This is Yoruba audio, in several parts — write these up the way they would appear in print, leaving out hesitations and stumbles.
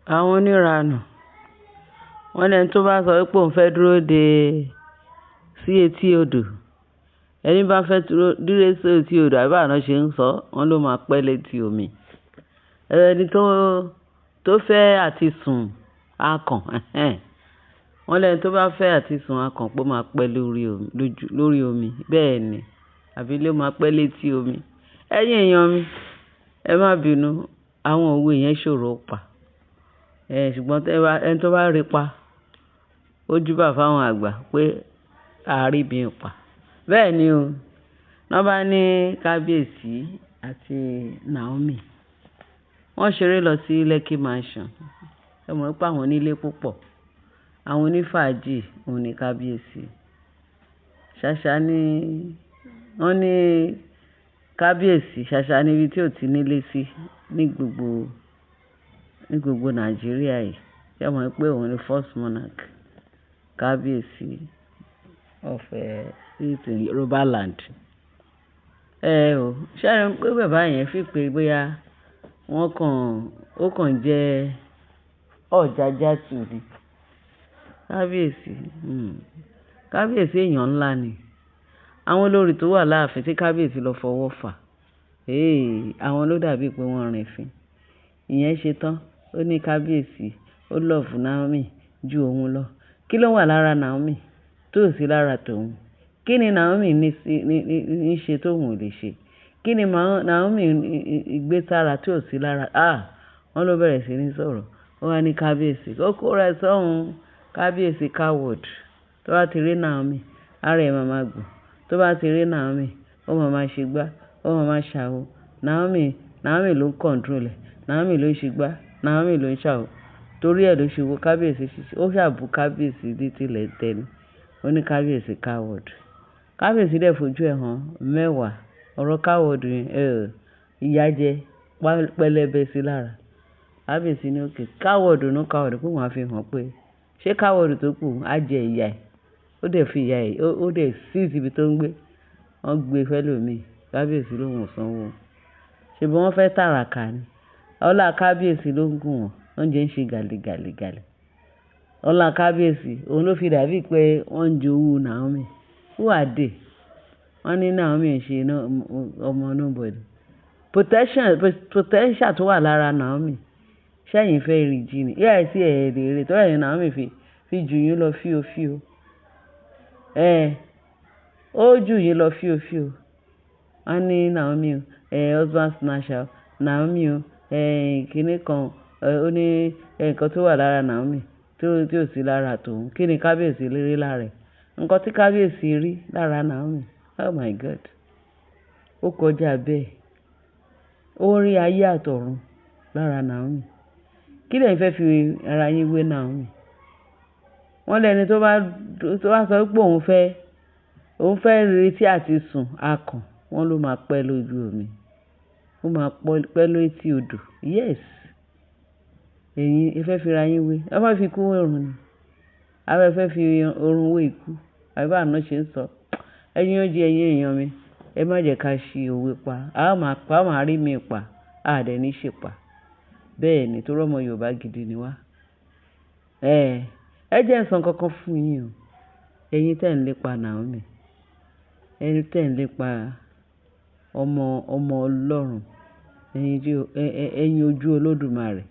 Àwọn oníranù. Wọ́n ní ẹni tó bá sọ wípé òun fẹ́ dúró de sí etí odò, ẹni bá fẹ́ dúró sí etí odò, àbí báwo ni wọ́n ṣe ń sọ, wọ́n ló máa pẹ́ létí omi. Ẹni tó fẹ́ àti sùn akàn, ẹhẹ́n. Wọ́n lẹ́ni tó bá fẹ́ àti sùn akàn pé ó máa pẹ́ lórí omi. Bẹ́ẹ̀ ni, àbí ló máa pẹ́ létí omi. Ẹ̀yin èèyàn mi, ẹ má bínú, àwọn òwe yẹn ṣòro pa. Ṣùgbọ́n ẹni tó bá rí pa, ó júbà fún àwọn àgbà pé a rí bí pa. Bẹ́ẹ̀ ni o. Wọ́n bá ní Kábíyèsí àti Naomi, wọ́n ṣeré lọ sí Lekki Mansion. Ẹ mọ̀ pé àwọn onílé púpọ̀, àwọn onífàájì òun ní Kábíyèsí. Ṣàṣà ni wọ́n ní Kábíyèsí, ṣàṣà ni ibi tí ò ti nílé sí ní gbogbo Nàìjíríà yìí. Ẹ mọ̀ pé òun ni first monarch, Kábíyèsí of Yoruba land. Ẹ o, ṣé ẹ rí pé bàbá yẹn fi pé bóyá wọ́n kàn, ó kàn jẹ́ ọ̀jájá tù ni. Kábíyèsí, Kábíyèsí èèyàn ńlá ni. Àwọn olórí tó wà láàfin tí Kábíyèsí lọ fọwọ́ fà, àwọn ló dàbí pé wọ́n rìn fín. Ìyẹn ṣe tán. Ó ní Kábíyèsí, ó love Naomi ju òun lọ. Kí ló wà lára Naomi tó sì lára tòun? Kí ni Naomi ní ṣe tó òun ò lè ṣe? Kí ni Naomi gbé sára tí ò sí lára? Ah! Wọ́n ló bẹ̀rẹ̀ sí ní sọ̀rọ̀. Ó wá ní Kábíyèsí, ó kó rẹ̀ sọ́hun. Kábíyèsí coward. Tó bá ti rí Naomi, ara ẹ̀ máa ma gbọ̀n. Tó bá ti rí Naomi, ó máa ma ṣe gbá, ó máa ma ṣàwo. Naomi, Naomi ló ń control ẹ̀. Naomi ló ń ṣe gbá, Naomi ló ń ṣàwo. Torí ẹ ló ṣe wo Kábíyèsí ṣíṣe. Ó ṣàbù Kábíyèsí ní tilẹ̀ tẹni. Ó ní Kábíyèsí coward. Kábíyèsí dẹ̀ fojú ẹ̀ hàn mẹ́wàá. Ọ̀rọ̀ coward yẹn, ìyà jẹ pẹlẹbẹ sí lára. Kábíyèsí ní okay, coward no coward pé òun á fi hàn pé ṣé coward tó kù á jẹ ìyà ẹ̀. Ó dẹ̀ fi ìyà ẹ̀, ó dẹ̀ seize ibi tó ń gbé. Wọ́n gbé fẹ́lòmíì. Kábíyèsí lóhùn ò sanwó. Ṣèbí wọ́n fẹ́ tàràkà ni. Ọlá Kábíyèsí ló ń gùn wọ́n. Wọ́n jẹ́ ń ṣe gàlè gàlè gàlè. Ọlá Kábíyèsí, òun ló fi dàbí pé wọ́n ń jowú Naomi. Who are they? Wọ́n ní Naomi ń ṣe ọmọ nobody. Potential tó wà lára Naomi, ṣé ẹ̀yin fẹ́ rí jí ni? Yes, ẹ lè rí. Torí ẹ̀yin Naomi fi jù yín lọ fíò fíò. Ó jù yín lọ fíò fíò. Wọ́n ní Naomi o, husband snatcher. Naomi o, kíní kan, ó ní nǹkan tó wà lára Naomi tí ò sí lára tòun. Kí ni Kábíyèsí rí lára ẹ̀? Nǹkan tí Kábíyèsí rí lára Naomi, oh my God! Ó kọjá bẹ́ẹ̀. Ó rí ayé àtọ̀run lára Naomi. Kí lẹ̀yin fẹ́ fi ara yín wé Naomi? Wọ́n lẹ́ni tó bá sọ pé òun fẹ́ retí àti sùn akàn, wọ́n ló máa pẹ́ lójú omi. Ó máa pẹ́ létí odò. Yes. Ẹ̀yin, ẹ fẹ́ fi ara yín wé. Ẹ fẹ́ fi ikú wé ọ̀run ni. Àbí ẹ fẹ́ fi orun wé ikú. Àbí báwo ni wọ́n ṣe ń sọ? Ẹ̀yin ó jẹ́ ẹ̀yin èèyàn mi. Ẹ má jẹ ká ṣi òwe pa. A máa pa, a máa rí mi pa. A dẹ̀ ní ṣe pa. Bẹ́ẹ̀ ni, torí ọmọ Yorùbá gidi ni wá. Ẹ jẹ́ n sọ nǹkan kan fún yín o. Ẹ̀yin tí ẹ̀ ń lépa Naomi. Ẹ̀yin tí ẹ̀ ń lépa ọmọ Ọlọ́run. Ẹ̀yin ojú Olódùmarè.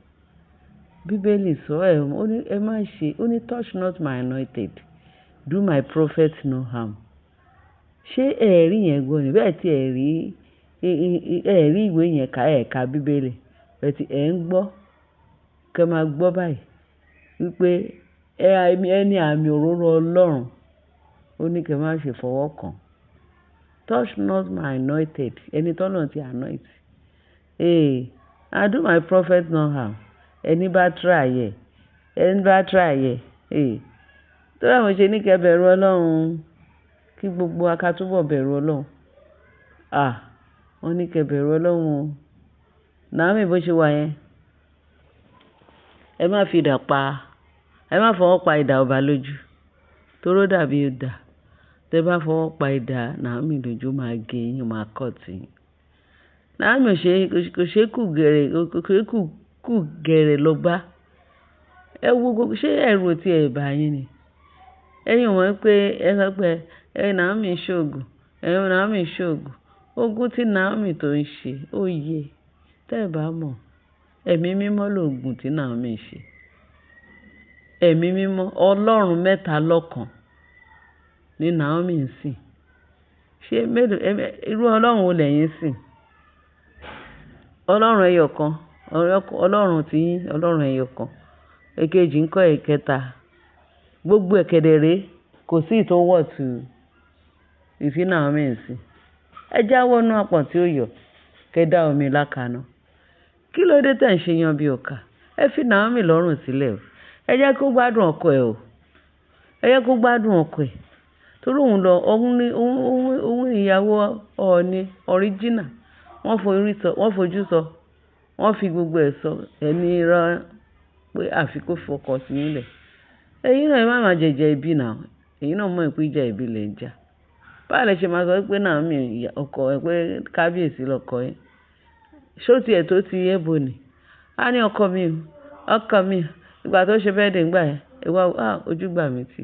Bíbélì sọ ẹ, ó ní ẹ má ṣe, ó ní, "Touch not my anointed, do my prophet no harm." Ṣé ẹ rí yẹn gbọ́ ni? Bẹ́ẹ̀ tí ẹ rí ìwé yẹn ká, ẹ ka Bíbélì. Bẹ́ẹ̀ tí ẹ ń gbọ́, kí ẹ máa gbọ́ báyìí wípé ẹni àmì òróró Ọlọ́run, ó ní kí ẹ má ṣe fọwọ́ kàn. Touch not my anointed. Ẹni tí Ọlọ́run ti anoint. Hey, and do my prophet no harm. Ẹni bá try ẹ, ẹni bá try ẹ. Hey, torí àwọn ṣe ní kí ẹ bẹ̀rù Ọlọ́run, kí gbogbo wa ká túbọ̀ bẹ̀rù Ọlọ́run. Ah! Wọ́n ní kí ẹ bẹ̀rù Ọlọ́run o. Naomi bó ṣe wà yẹn. Ẹ má fi idà pa, ẹ má fọwọ́ pa idà ọba lójú. Torí ó dàbí idà. Tẹ bá fọwọ́ pa idà Naomi lójú, ó máa gé yín, ó máa cut yín. Naomi ò ṣe, kò ṣe kù gẹ̀rẹ̀, kò ṣe kù gẹ̀rẹ̀ lọ bá. Ẹ wo gbogbo, ṣé ẹ̀rù ò tí ẹ bá yín ni? Ẹ̀yin ò mọ̀ pé ẹ sọ pé ẹ Naomi ń ṣògùn, ẹ Naomi ń ṣògùn. Ogún tí Naomi tó ń ṣe ó yẹ. Tẹ́ ẹ bá mọ̀, ẹ̀mí mímọ́ lògùn tí Naomi ń ṣe. Ẹ̀mí mímọ́, Ọlọ́run mẹ́ta lọ́kan ni Naomi ń sìn. Ṣé mélòó, irú Ọlọ́run wo lẹ̀yin ń sìn? Ọlọ́run ẹyọ kan, Ọlọ́run tí yín, Ọlọ́run ẹyọ kan. Èkejì ń kọ́ ẹ̀kẹta. Gbogbo ẹ̀ kẹ̀dẹ̀ kò sí èyí tó worth èyí tí Naomi ń sìn. Ẹ jáwọ́ nínú àpọ̀n tí ó yọ, kí ẹ dá omi ilá kaná. Kí ló dé tí ẹ̀ ń ṣe yan bí ọkà? Ẹ fi Naomi lọ́rùn sílẹ̀ o. Ẹ jẹ́ kó gbádùn ọkọ ẹ̀ o. Ẹ jẹ́ kó gbádùn ọkọ ẹ̀. Torí òun lọ, òun ní, òun, òun, òun ìyàwó Ọọ̀ni original. Wọ́n forí sọ, wọ́n fojú sọ, wọ́n fi gbogbo ẹ̀ sọ. Ẹni rán pé àfi kó fọkọ sí nílẹ̀. Ẹ̀yin náà ẹ má máa jẹjẹ ibi now. Ẹ̀yin náà mọ̀ pé ìjà ìbí lẹ̀ ń jà. Báwo lẹ ṣe máa sọ pé Naomi ọkọ ẹ pé kábíyèsí lọkọ yín? Ṣé ó ti ẹ̀ tó ti Ebony? A ní ọkọ mi o, ọkọ mi o. Ìgbà tó ṣe birthday nígbà yẹn, ìwà, ah, ojú gbà mí tì.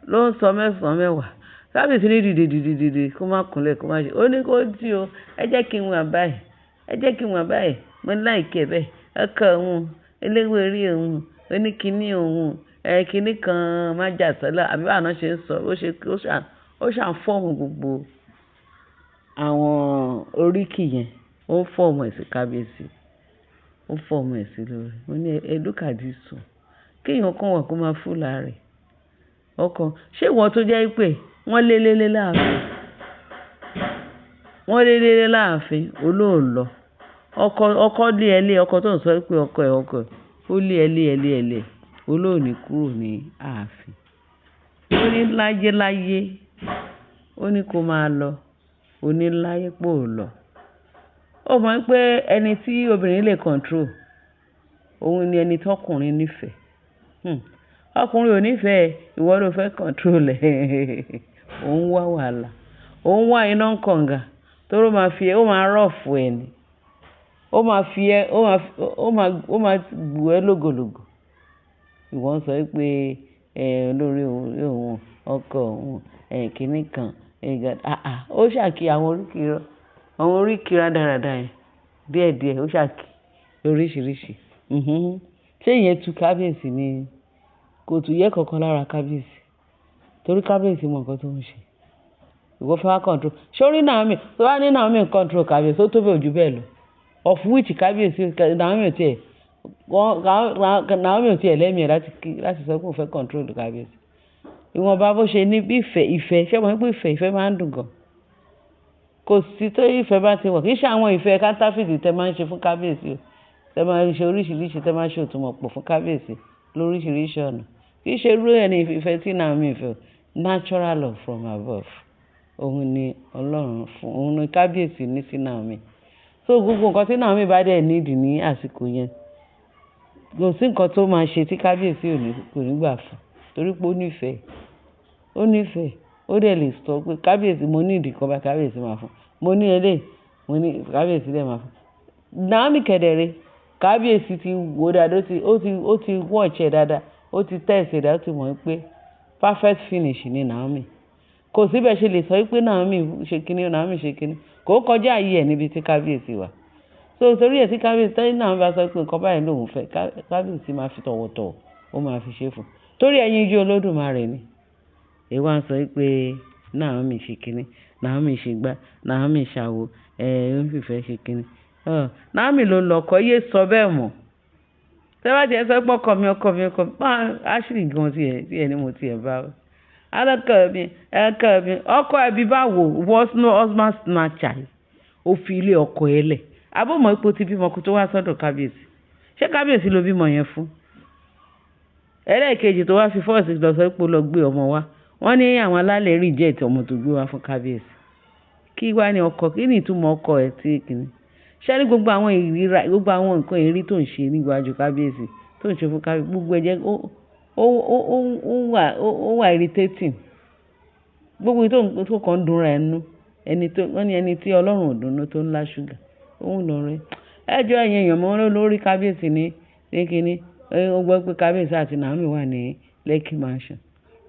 Ló ń sọ mẹ́sàn-án mẹ́wàá. Kábíyèsí ní dìde, dìde, dìde kó má kúnlẹ̀ kó má ṣe. Ó ní kó jí o. Ẹ jẹ́ kí n wà báyìí. Ẹ jẹ́ kí n wà báyìí. Mo like ẹ bẹ́ẹ̀. Ọkọ òun, eléwé orí òun, oníkíní òun, ẹ kíní kan má jà sọ́lá. Àbí báwo ni wọ́n ṣe ń sọ? Ó ṣe, ó ṣà ń form gbogbo àwọn oríkì yẹn. Ó ń form ẹ̀ sí kábíyèsí. Ó ń form ẹ̀ sí lórí. Mo ní ẹ look at this one. Kí èèyàn kan wà kó máa fún lára rẹ̀. Ọkọ, ṣé ìwọ tó jẹ́ pé wọ́n lé lé lé láàfin? Wọ́n lé lé lé láàfin, o ló lọ. Ọkọ, ọkọ lé ẹ lé, ọkọ tó ń sọ pé ọkọ ẹ̀, ọkọ ẹ̀, ó lé ẹ lé ẹ lé ẹ lé, o ló ní kúrò ní ààfin. Ó ní láyé láyé, ó ní kó máa lọ, ó ní láyé pé ò lọ. Ó mọ̀ pé ẹni tí obìnrin lè control, òun ni ẹni tí ọkùnrin nífẹ̀ẹ́. Ọkùnrin ò nífẹ̀ẹ́, ìwọ ló fẹ́ control ẹ̀. Ó ń wá wàhálà. Ó ń wá iná kànga torí ó máa fi ẹ, ó máa rough ẹ ni. Ó máa fi ẹ, ó máa, ó máa, ó máa bù ẹ́ lógologo. Ìwọ ń sọ pé, ẹ, olórí òun, ọkọ òun, ẹ kíní kan, ẹ ga, àà, ó ṣàkí àwọn oríkì rádaràda yẹn díẹ̀díẹ̀, ó ṣàkí oríṣìíríṣìí. Ṣé ìyẹn tu kábíyèsí ni? Kò tún yẹ kankan lára kábíyèsí. Torí kábíyèsí mọ nǹkan tó ń ṣe. Ìwọ fẹ́ wá control. Ṣé o rí Naomi? Tó bá ní Naomi ń control kábíyèsí, ó tó bẹ́ẹ̀ ojú bẹ́ẹ̀ lọ. Of which kábíyèsí, Naomi ò tí ẹ̀, wọ́n, Naomi ò tí ẹ̀ lẹ́mi ẹ̀ láti kí, láti sọ pé òun fẹ́ control kábíyèsí. Ìwọ̀nba bó ṣe ní bí ìfẹ́, ìfẹ́, ṣé o mọ̀ pé ìfẹ́, ìfẹ́ máa ń dùn gan. Kò sí tó ìfẹ́ bá ti wọ̀. Kì í ṣe àwọn ìfẹ́ counterfeit tí ẹ máa ń ṣe fún kábíyèsí o. Tí ẹ máa ń ṣe oríṣìíríṣìí, tí ẹ máa ń ṣe òtúmọ̀ pọ̀ fún kábíyèsí lóríṣìíríṣìí ọ̀nà. Kì í ṣe irú ẹni ìfẹ́ tí Naomi fẹ́ o. Natural love from above. Òun ni Ọlọ́run fún, òun ni kábíyèsí ní sí Naomi. So gbogbo nǹkan tí Naomi bá dẹ̀ need ní àsìkò yẹn, kò sí nǹkan tó máa ṣe tí kábíyèsí ò ní, kò ní gbà fún. Torí pé ó nífẹ̀ẹ́, ó nífẹ̀ẹ́. Ó dẹ̀ lè sọ pé kábíyèsí mo need nǹkan báyìí, kábíyèsí máa fún. Mo ní eléyìí, mo ní kábíyèsí dẹ̀ máa fún. Naomi kẹ̀dẹ̀ kábíyèsí ti wò dáadáa, ó ti, ó ti, ó ti watch ẹ̀ dáadáa, ó ti test ẹ̀ dáadáa, ó ti mọ̀ pé perfect finish ni Naomi. Kò sí bẹ́ẹ̀ ṣe lè sọ wípé Naomi ṣe kíní, Naomi ṣe kíní. Kò kọjá ayé ẹ̀ níbi tí kábíyèsí wà. So torí ẹ̀ tí kábíyèsí, tí Naomi bá sọ pé nǹkan báyìí lòun fẹ́, kábíyèsí máa fi tọ̀wọ̀tọ̀wọ̀, ó máa fi ṣe fún un. Torí ẹyinjú Olódùmarè ni. Èé wá ń sọ wípé Naomi ṣe kíní, Naomi ṣe gbá, Naomi ṣàwo, ẹ, ó ń fìfẹ́ ṣe kíní. Naomi ló lọ kọ́, yé sọ bẹ́ẹ̀ mọ̀. Tẹ́ bá ti ẹ sọ pé ọkọ mi, ọkọ mi, ọkọ mi, máa Ashley gan tí ẹ ní mo ti ẹ̀ bá. Ọkọ mi, ọkọ mi, ọkọ ẹbí báwo, was no husband snatcher. Ó fi ilé ọkọ ẹ lẹ̀. Àbí o mọ̀ pé ó ti bímọ kó tó wá sọ́dọ̀ kábíyèsí. Ṣé kábíyèsí ló bímọ yẹn fún? Ẹlẹ́ẹ̀kejì tó wá fi force lọ sọ pé ó lọ gbé ọmọ wá. Wọ́n ní àwọn alálẹ̀ reject ọmọ tó gbé wá fún kábíyèsí. Kí wá ní ọkọ, kí ni ìtumọ̀ ọkọ ẹ tí kìíní? Ṣé rí gbogbo àwọn ìríra, gbogbo àwọn nǹkan ìrí tó ń ṣe níwájú kábíyèsí, tó ń ṣe fún kábíyèsí, gbogbo ẹ jẹ́ ó, ó, ó, ó wà, ó wà irritating. Gbogbo èyí tó kàn ń dùn ra ẹnu. Ẹni tó, wọ́n ní ẹni tí Ọlọ́run ò dùn tó ń lá ṣúgà. Òun lọ rẹ. Ẹ jọ ẹ̀yin èèyàn mọ́ lórí kábíyèsí ní, ní kíní. Ó gbọ́ pé Kábíyèsí àti Naomi wà ní Lekki Mansion.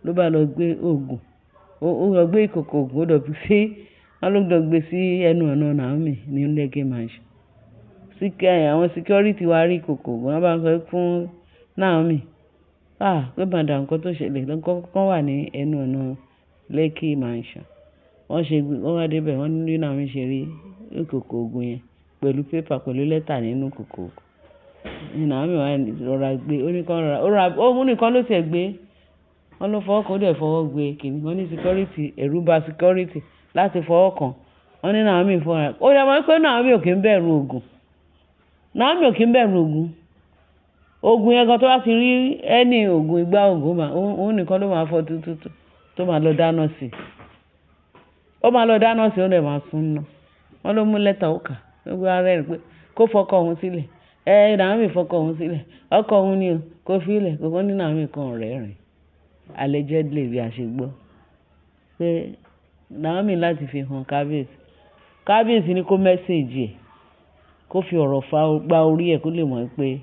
Ló bá lọ gbé òògùn. Ó lọ gbé ìkòkò òògùn, ó lọ fi sí, wọ́n ló lọ gbé sí ẹnu ọ̀nà Naomi ní Lekki Mansion. Àwọn security wá rí ìkòkò òògùn, wọ́n bá ń sọ fún Naomi, "Ah, pé madam, nǹkan tó ṣẹlẹ̀ nǹkan kan wà ní ẹnu ọ̀nà Lekki Mansion." Wọ́n ṣe, wọ́n wá dé ibẹ̀, wọ́n ní bí Naomi ṣe rí ìkòkò òògùn yẹn pẹ̀lú paper, pẹ̀lú lẹ́tà nínú ìkòkò òògùn. Ní Naomi wá rọra gbé, ó ní kí wọ́n rọra, ó ra, ó ní kan ló ti ẹ̀ gbé. Wọ́n ló fọwọ́ kan, ó dẹ̀ fọwọ́ gbé kíni. Wọ́n ní security, ẹ̀rù bà security láti fọwọ́ kan. Wọ́n ní Naomi fúnra rẹ̀. Ó dẹ̀ mọ̀ pé Naomi ò kí ń bẹ̀rù òògùn. Naomi ò kí ń bẹ̀rù òògùn. Òògùn yẹn gan tó bá ti rí ẹni òògùn ìgbà òògùn máa, òun nìkan ló máa fọ́ tútútù tó máa lọ dáná sí. Ó máa lọ dáná sí, ó dẹ̀ máa sún ná. Wọ́n ló mú lẹ́tà ó kà. Ó wá rẹ́rìn pé kó fọkọ òun sílẹ̀. Ẹ Naomi fọkọ òun sílẹ̀. Ọkọ òun ni o, kó fi í lẹ̀. Kókó ní Naomi kan rẹ́rìn. Allegedly bí a ṣe gbọ́. Pé Naomi láti fi hàn Kábíyèsí. Kábíyèsí ní kó message ẹ̀. Kó fi ọ̀rọ̀ fa gba orí ẹ̀ kó lè mọ̀ pé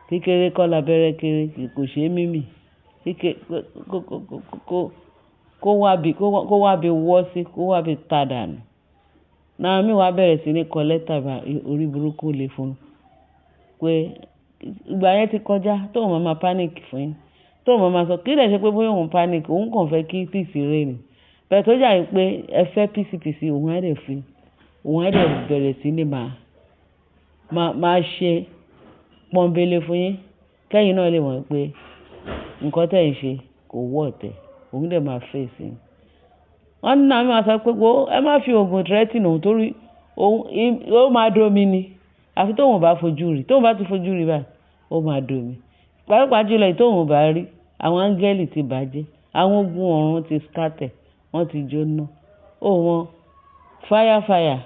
kékeré kọ́ labẹ́rẹ́ kéré, kò ṣe é mímì. Kékeré kó wá bí wọ́ sí, kó wá bí ta dànù. Naomi wá bẹ̀rẹ̀ sí ní kọ lẹ́tà bá orí burúkú lè fún un. Pé ìgbà yẹn ti kọjá tó òun máa panic fún yín. Tó òun máa sọ kí lè ṣe pé bóyá òun panic, òun kàn fẹ́ kí peace reign. Bẹ́ẹ̀ tó jà pé ẹ fẹ́ peace peace, òun á dẹ̀ fi, òun á dẹ̀ bẹ̀rẹ̀ sí ní máa ṣe pọ́nbélé fún yín. Kẹ́yìn náà lè mọ̀ pé nǹkan tí ẹ̀ ń ṣe kò worth ẹ̀. Òun dẹ̀ máa face yín. Wọ́n ní Naomi máa sọ pé wo ẹ má fi òògùn threaten òun torí òun, ó máa domi ni. Àfi tóun ò bá fojú rí. Tóun bá ti fojú rí báyìí, ó máa domi. Pàápàá jùlọ èyí tóun ò bá rí, àwọn áńgẹ́lì ti bàjẹ́. Àwọn ogun ọ̀run ti scatter, wọ́n ti jóná. Ó wọ́n fire fire,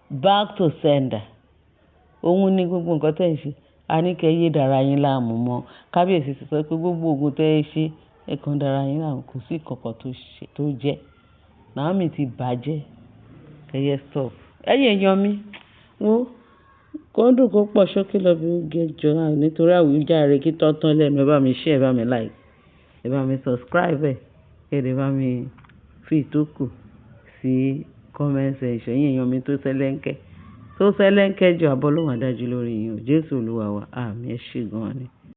back to sender. Òun ní gbogbo nǹkan tí ẹ̀ ń ṣe. A ní kí ẹ yé dára yín láàmú mọ́. Kábíyèsí ti sọ pé gbogbo òògùn tí ẹ ṣe, ẹ kan dára yín láàmú, kò sí nǹkan tó ṣe, tó jẹ́. Naomi ti bàjẹ́. Ẹ yẹ stop. Ẹ̀yin èèyàn mi, wo kó dùn kó pọ̀ ṣókí lọ bí ó gé jọ nítorí àwíjàre kí tán lẹ́nu. Ẹ bá mi share, ẹ bá mi like, ẹ bá mi subscribe ẹ, kí ẹ dẹ̀ bá mi fi ìtókù sí comment section. Ẹ̀yin èèyàn mi tó sẹ́lẹ̀ńkẹ́, tó sẹ́lẹ̀ńkẹ́ jù, àbọ̀ Ọlọ́run á dájú lórí yín o. Jésù Olúwa wa. Àmín. Ẹ ṣé gan ni.